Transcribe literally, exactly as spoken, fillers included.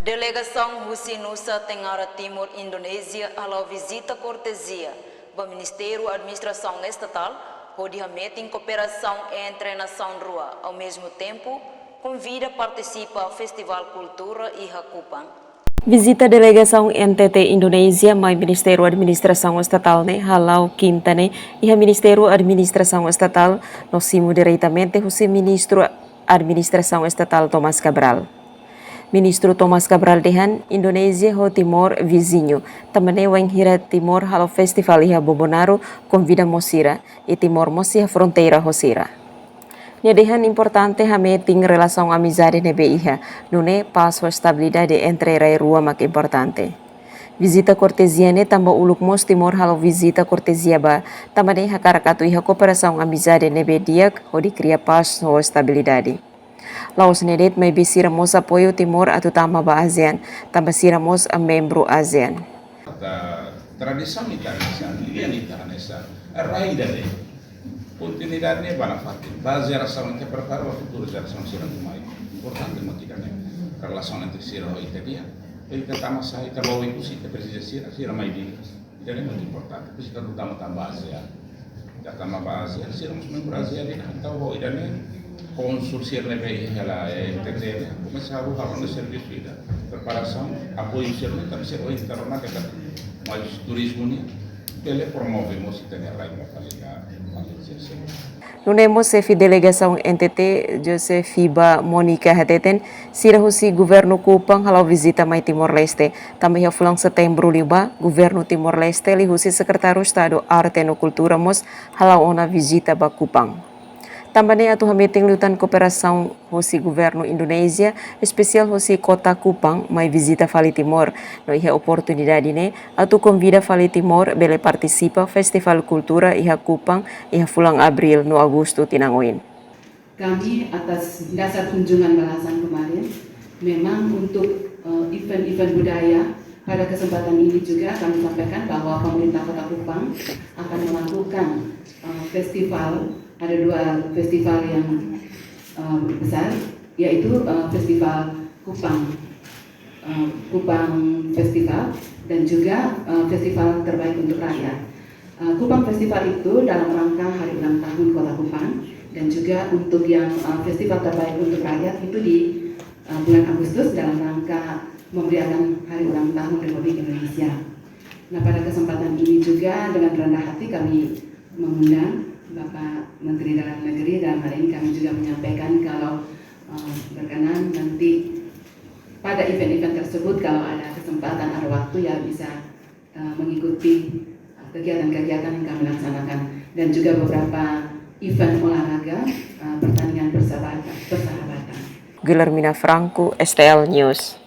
Delegasaun husi Nusa Tenggara Timur, Indonézia, hala'o vizita kortezia ba Ministériu Administrasaun Estatál, hodi hametin kooperasaun entre nasaun rua, ao mesmo tempo, konvida partisipa Festivál Kultura iha Kupang. Vizita delegasaun N T T Indonézia mai Ministériu Administrasaun Estatál ne'e hala'o kinta ne'e iha Ministériu Administrasaun Estatál no simu diretamente husi Ministru Administrasaun Estatál Thomas Cabral. Ministru Thomas Cabral dehan Indonézia ho Timor viziñu, tanba ne'e wainhira Timor halo festivál iha Bobonaro konvida mós sira, i Timor mós iha fronteira ho sira. Nia dehan importante hametin relasaun amizade ne'ebé iha, nune'e pás ho estabilidade entre rai rua mak importante. Vizita kortezia ne'e tanba uluk mós Timor halo vizita kortezia ba, tanba ne'e hakarak atu iha kooperasaun amizade ne'ebé di'ak hodi kria pás ho estabilidade. La'ós ne'e de'it maibé sira mós apoiu Timor atu tama ba ASEAN, tanba sira mós membru ASEAN. Ita tradisaun ita hanesan, lian ita hanesan, rai ida-ne'e. Kontinuidade ne'e ba nafatin, ba jerasaun ita prepara ba futuru jerasaun sira mai. Importante mak ida-ne'e. Relasaun entre sira ho ita di'ak. Ita tama sa'e, ita ba oin husi, ita presiza sira, sira mai di'ak. Ida-ne'e mak importante, depois ita tama tama ba ASEAN. Ita tama ba ASEAN, sira mós membru ASEAN ida, entaun ho ida-ne'e, kónsul sira ne'ebé iha hela, eh, N T T ne'e, komesa halo, halo ona servisu ida. Preparasaun, apoiu sira ne'e, tanba sira ohin ita rona de'it, mais turizmu nian, bele promove mós ita-nia rai ba fali ka, fali sira sira. Nune'e mós xefe delegasaun N T T, Josefiba Monica hateten, sira husi governu Kupang hala'o vizita mai Timor-Leste. Tanba iha fulan Setembru liubá, governu Timor-Leste liuhusi Sekretáriu Estadu Arte no Kultura mós hala'o ona vizita ba Kupang. Tanba ne'e atu hametin liután kooperasaun husi governu Indonézia, espesiál husi kota Kupang, mai vizita fali Timor, no iha oportunidade ne'e, atu konvida fali Timor bele partisipa Festivál Kultura iha Kupang, iha fulan Abríl no Agostu tinan oin. Kami atas dasar kunjungan balasan kemarin, memang untuk, eh, event-event budaya, pada kesempatan ini juga kami sampaikan bahwa pemerintah Kota Kupang akan melakukan, eh, festival, ada dua festival yang, eh, besar, yaitu, eh, Festival Kupang, eh, Kupang Festival, dan juga, eh, Festival Terbaik untuk Rakyat. Eh, Kupang Festival itu dalam rangka hari ulang tahun Kota Kupang, dan juga untuk yang, eh, Festival Terbaik untuk Rakyat itu di, eh, bulan Agustus dalam rangka memeriahkan hari ulang tahun Republik Indonesia. Nah, pada kesempatan ini juga dengan rendah hati kami mengundang Bapak Menteri Dalam Negeri, dalam hal ini kami juga menyampaikan kalau, eh, berkenan nanti pada event-event tersebut, kalau ada kesempatan, ada waktu, ya, bisa, eh, mengikuti, eh, kegiatan-kegiatan yang kami laksanakan dan juga beberapa event olahraga, eh, pertandingan persahabatan, persahabatan. Guilhermina Franco, S T L News.